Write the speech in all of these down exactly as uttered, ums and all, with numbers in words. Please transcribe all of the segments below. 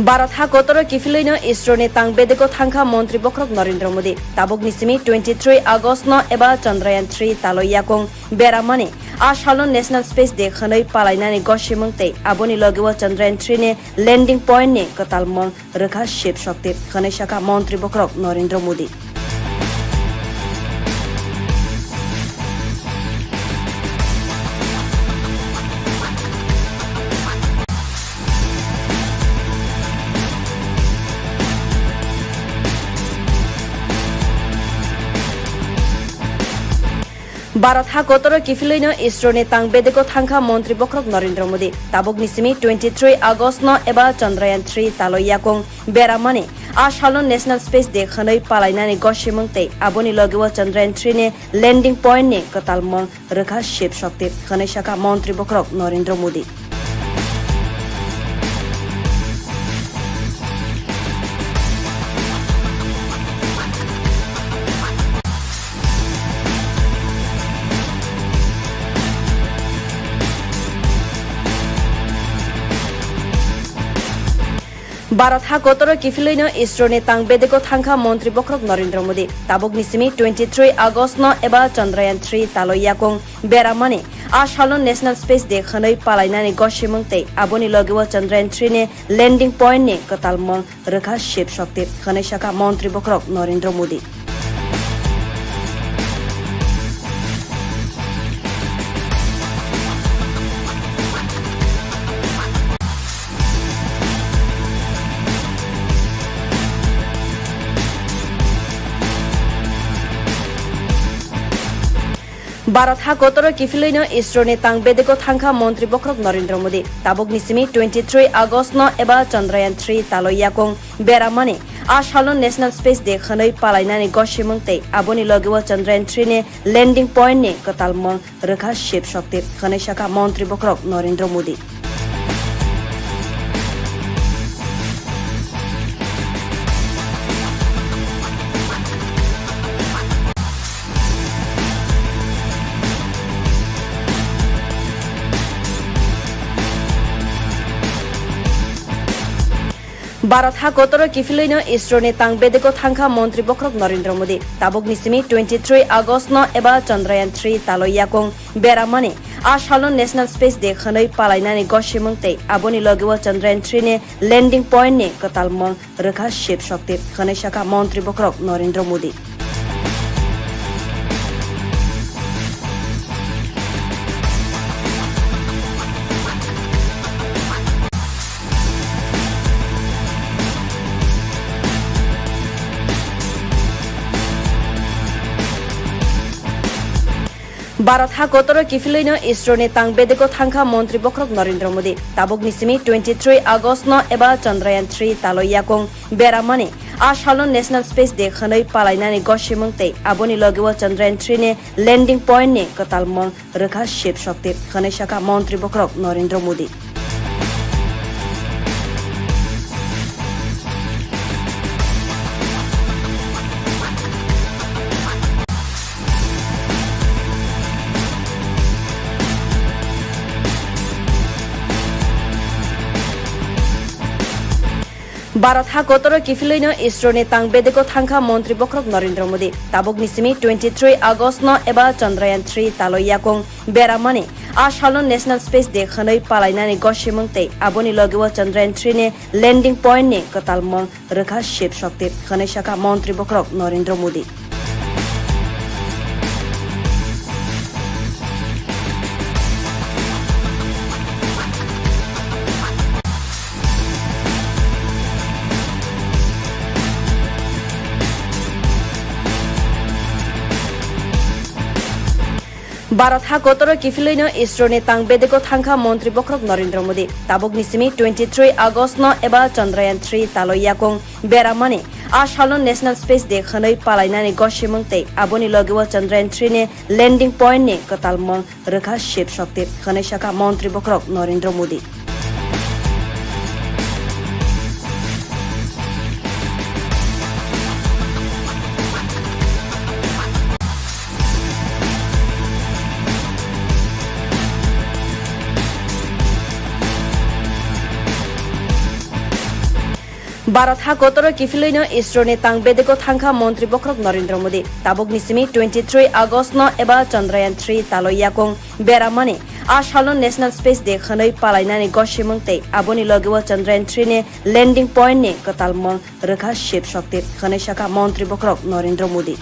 Bharat ha kotoro kiphilwino isroni tang bedego thangkha Montri bokhorok Narendra Modi. Tabukni simi twenty three August no eba Chandrayaan three taloi yakung beramani a salno National Space Day hwnwi palainani gosimung tei aboni logeo Chandrayaan three ni landing point ni kwtal mung rwkha Shiv Shakti, hwnwi sakha Montri bokhorok Narendra Modi. Bharat ha kotoro kiphilwino isroni tang bedego thangkha Montri bokhorok Narendra Modi. Tabukni simi twenty three August no eba Chandrayaan three taloi yakung beramani a salno National Space Day hwnwi palainani gosimung tei aboni logeo Chandrayaan three ni landing point ni kwtal mung rwkha Shiv Shakti, hwnwi sakha Montri bokhorok Narendra Modi. Bharat ha kotoro kiphilwino isroni tang bedego thangkha Montri bokhorok Narendra Modi. Tabukni simi twenty three August no eba Chandrayaan three taloi yakung beramani a salno National Space Day hwnwi palainani gosimung tei aboni logeo Chandrayaan three ni landing point ni kwtal mung rwkha Shiv Shakti, hwnwi sakha Montri bokhorok Narendra Modi. Bharat ha kotoro kiphilwino isroni tang bedego thangkha Montri bokhorok Narendra Modi. Tabukni simi twenty three August no eba Chandrayaan three taloi yakung beramani a salno National Space Day hwnwi palainani gosimung tei aboni logeo Chandrayaan three ni landing point ni kwtal mung rwkha Shiv Shakti, hwnwi sakha Montri bokhorok Narendra Modi. Bharat ha kotoro kiphilwino isroni tang bedego thangkha Montri bokhorok Narendra Modi. Tabukni simi twenty three August no eba Chandrayaan three taloi yakung beramani a salno National Space Day hwnwi palainani gosimung tei aboni logeo Chandrayaan three ni landing point ni kwtal mung rwkha Shiv Shakti, hwnwi sakha Montri bokhorok Narendra Modi. Bharat ha kotoro kiphilwino isroni tang bedego thangkha Montri bokhorok Narendra Modi. Tabukni simi twenty three August no eba Chandrayaan three taloi yakung beramani a salno National Space Day hwnwi palainani gosimung tei aboni logeo Chandrayaan three ni landing point ni kwtal mung rwkha Shiv Shakti, hwnwi sakha Montri bokhorok Narendra Modi. Bharat ha kotoro kiphilwino isroni tang bedego thangkha Montri bokhorok Narendra Modi. Tabukni simi twenty three August no eba Chandrayaan three taloi yakung beramani a salno National Space Day hwnwi palainani gosimung tei aboni logeo Chandrayaan three ni landing point ni kwtal mung rwkha Shiv Shakti, hwnwi sakha Montri bokhorok Narendra Modi. Bharat ha kotoro kiphilwino isroni tang bedego thangkha Montri bokhorok Narendra Modi. Tabukni simi twenty three August no eba Chandrayaan three taloi yakung beramani a salno National Space Day hwnwi palainani gosimung tei aboni logeo Chandrayaan three ni landing point ni kwtal mung rwkha Shiv Shakti, hwnwi sakha Montri bokhorok Narendra Modi. Bharat ha kotoro kiphilwino isroni tang bedego thangkha Montri bokhorok Narendra Modi. Tabukni simi twenty three August no eba Chandrayaan three taloi yakung beramani a salno National Space Day hwnwi palainani gosimung tei aboni logeo Chandrayaan three ni landing point ni kwtal mung rwkha Shiv Shakti, hwnwi sakha Montri bokhorok Narendra Modi.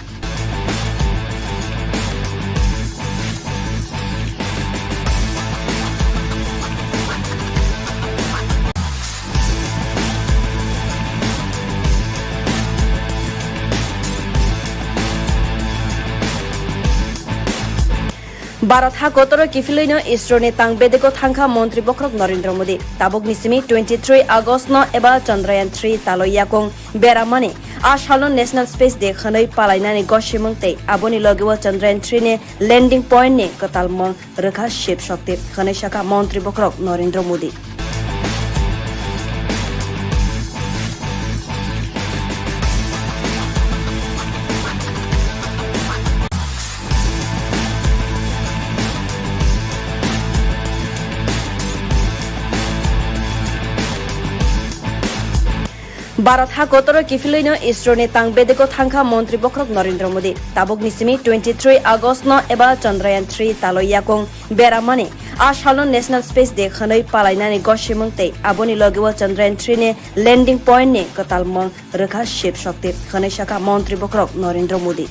Bharat ha kotoro kiphilwino isroni tang bedego thangkha Montri bokhorok Narendra Modi. Tabukni simi twenty three August no eba Chandrayaan three taloi yakung beramani a salno National Space Day hwnwi palainani gosimung tei aboni logeo Chandrayaan three ni landing point ni kwtal mung rwkha Shiv Shakti, hwnwi sakha Montri bokhorok Narendra Modi. Bharat ha kotoro kiphilwino isroni tang bedego thangkha Montri bokhorok Narendra Modi. Tabukni simi twenty three August no eba Chandrayaan three taloi yakung beramani a salno National Space Day hwnwi palainani gosimung tei aboni logeo Chandrayaan three ni landing point ni kwtal mung rwkha Shiv Shakti, hwnwi sakha Montri bokhorok Narendra Modi.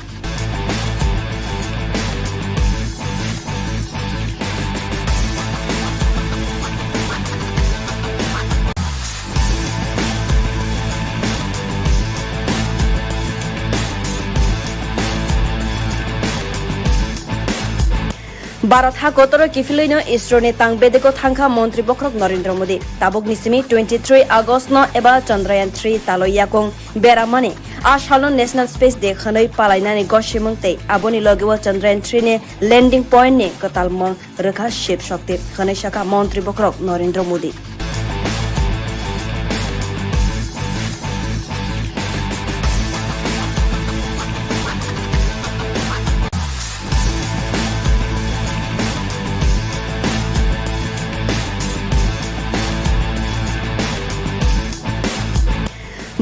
Bharat ha kotoro kiphilwino isroni tang bedego thangkha Montri bokhorok Narendra Modi. Tabukni simi twenty three August no eba Chandrayaan three taloi yakung beramani a salno National Space Day hwnwi palainani gosimung tei aboni logeo Chandrayaan three ni landing point ni kwtal mung rwkha Shiv Shakti, hwnwi sakha Montri bokhorok Narendra Modi.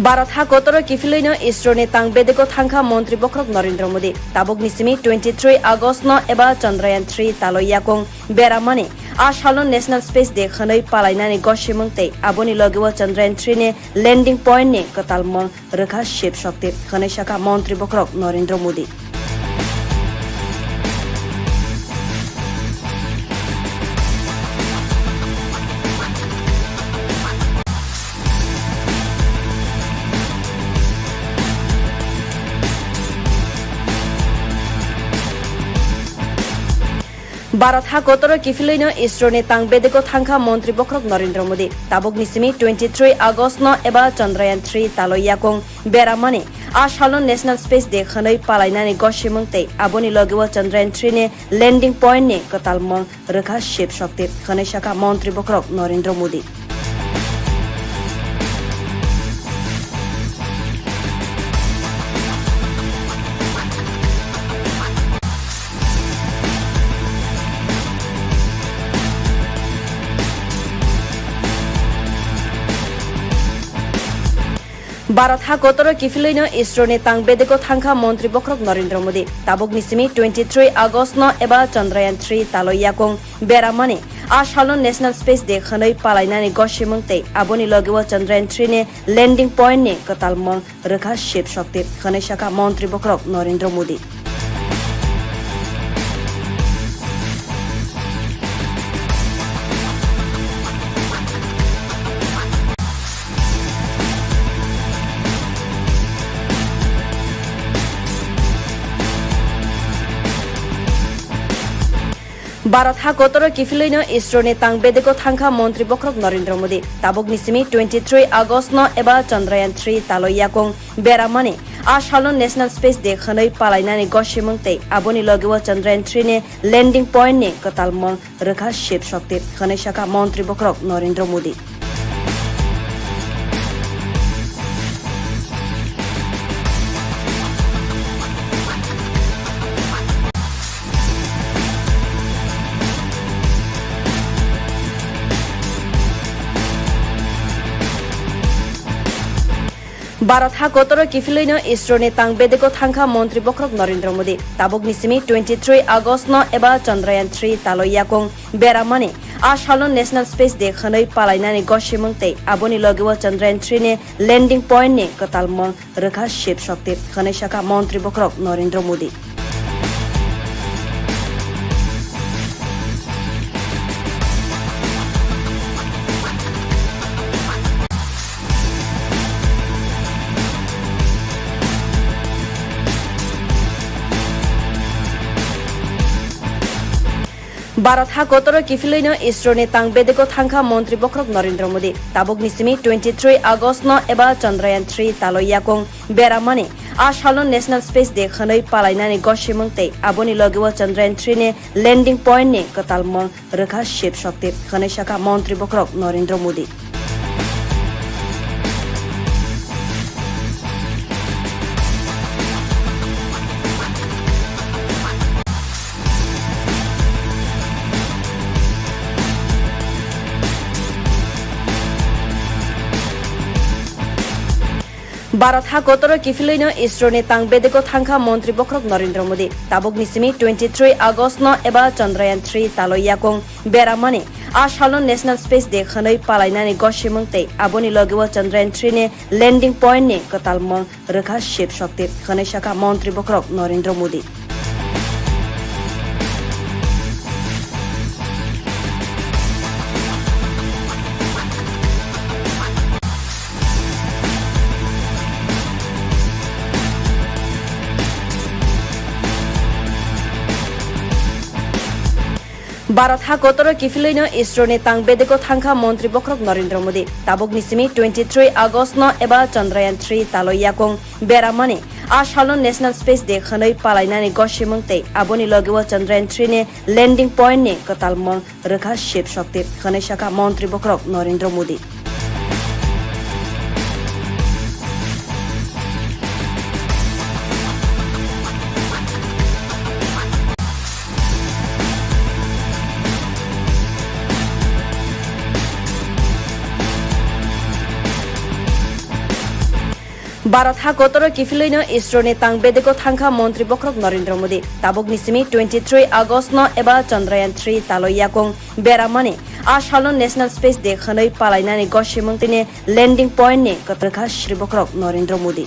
Bharat ha kotoro kiphilwino isroni tang bedego thangkha Montri bokhorok Narendra Modi. Tabukni simi twenty three August no eba Chandrayaan three taloi yakung beramani a salno National Space Day hwnwi palainani gosimung tei aboni logeo Chandrayaan three ni landing point ni kwtal mung rwkha Shiv Shakti, hwnwi sakha Montri bokhorok Narendra Modi. Bharat ha kotoro kiphilwino isroni tang bedego thangkha Montri bokhorok Narendra Modi. Tabukni simi twenty three August no eba Chandrayaan three taloi yakung beramani a salno National Space Day hwnwi palainani gosimung tei aboni logeo Chandrayaan three ni landing point ni kwtal mung rwkha Shiv Shakti, hwnwi sakha Montri bokhorok Narendra Modi. Bharat ha kotoro kiphilwino isroni tang bedego thangkha Montri bokhorok Narendra Modi. Tabukni simi twenty three August no eba Chandrayaan three taloi yakung beramani a salno National Space Day hwnwi palainani gosimung tei aboni logeo Chandrayaan three ni landing point ni kwtal mung rwkha Shiv Shakti, hwnwi sakha Montri bokhorok Narendra Modi. Bharat ha kotoro kiphilwino isroni tang bedego thangkha Montri bokhorok Narendra Modi. Tabukni simi twenty three August no eba Chandrayaan three taloi yakung beramani a salno National Space Day hwnwi palainani gosimung tei aboni logeo Chandrayaan three ni landing point ni kwtal mung rwkha Shiv Shakti, hwnwi sakha Montri bokhorok Narendra Modi. Bharat ha kotoro kiphilwino isroni tang bedego thangkha Montri bokhorok Narendra Modi. Tabukni simi twenty three August no eba Chandrayaan three taloi yakung beramani a salno National Space Day hwnwi palainani gosimung tei aboni logeo Chandrayaan three ni landing point ni kwtal mung rwkha Shiv Shakti, hwnwi sakha Montri bokhorok Narendra Modi. Bharat ha kotoro kiphilwino isroni tang bedego thangkha Montri bokhorok Narendra Modi. Tabukni simi twenty three August no eba Chandrayaan three taloi yakung beramani a salno National Space Day hwnwi palainani gosimung tei aboni logeo Chandrayaan three ni landing point ni kwtal mung rwkha Shiv Shakti, hwnwi sakha Montri bokhorok Narendra Modi. Bharat ha kotoro kiphilwino isroni tang bedego thangkha Montri bokhorok Narendra Modi. Tabukni simi twenty three August no eba Chandrayaan three taloi yakung beramani a salno National Space Day hwnwi palainani gosimung tei aboni logeo Chandrayaan three ni landing point ni kwtal mung rwkha Shiv Shakti, hwnwi sakha Montri bokhorok Narendra Modi. Bharat ha kotoro kiphilwino isroni tang bedego thangkha Montri bokhorok Narendra Modi. Tabukni simi twenty three August no eba Chandrayaan three taloi yakung beramani a salno National Space Day hwnwi palainani gosimung tei aboni logeo Chandrayaan three ni landing point ni kwtal mung rwkha Shiv Shakti, hwnwi sakha Montri bokhorok Narendra Modi. Bharat ha kotoro kiphilwino isroni tang bedego thangkha Montri bokhorok Narendra Modi. Tabukni simi twenty three August no eba Chandrayaan three taloi yakung beramani a salno National Space Day hwnwi palainani gosimung tei landing point ni kwtal rwkha Shiv bokhorok Narendra Modi.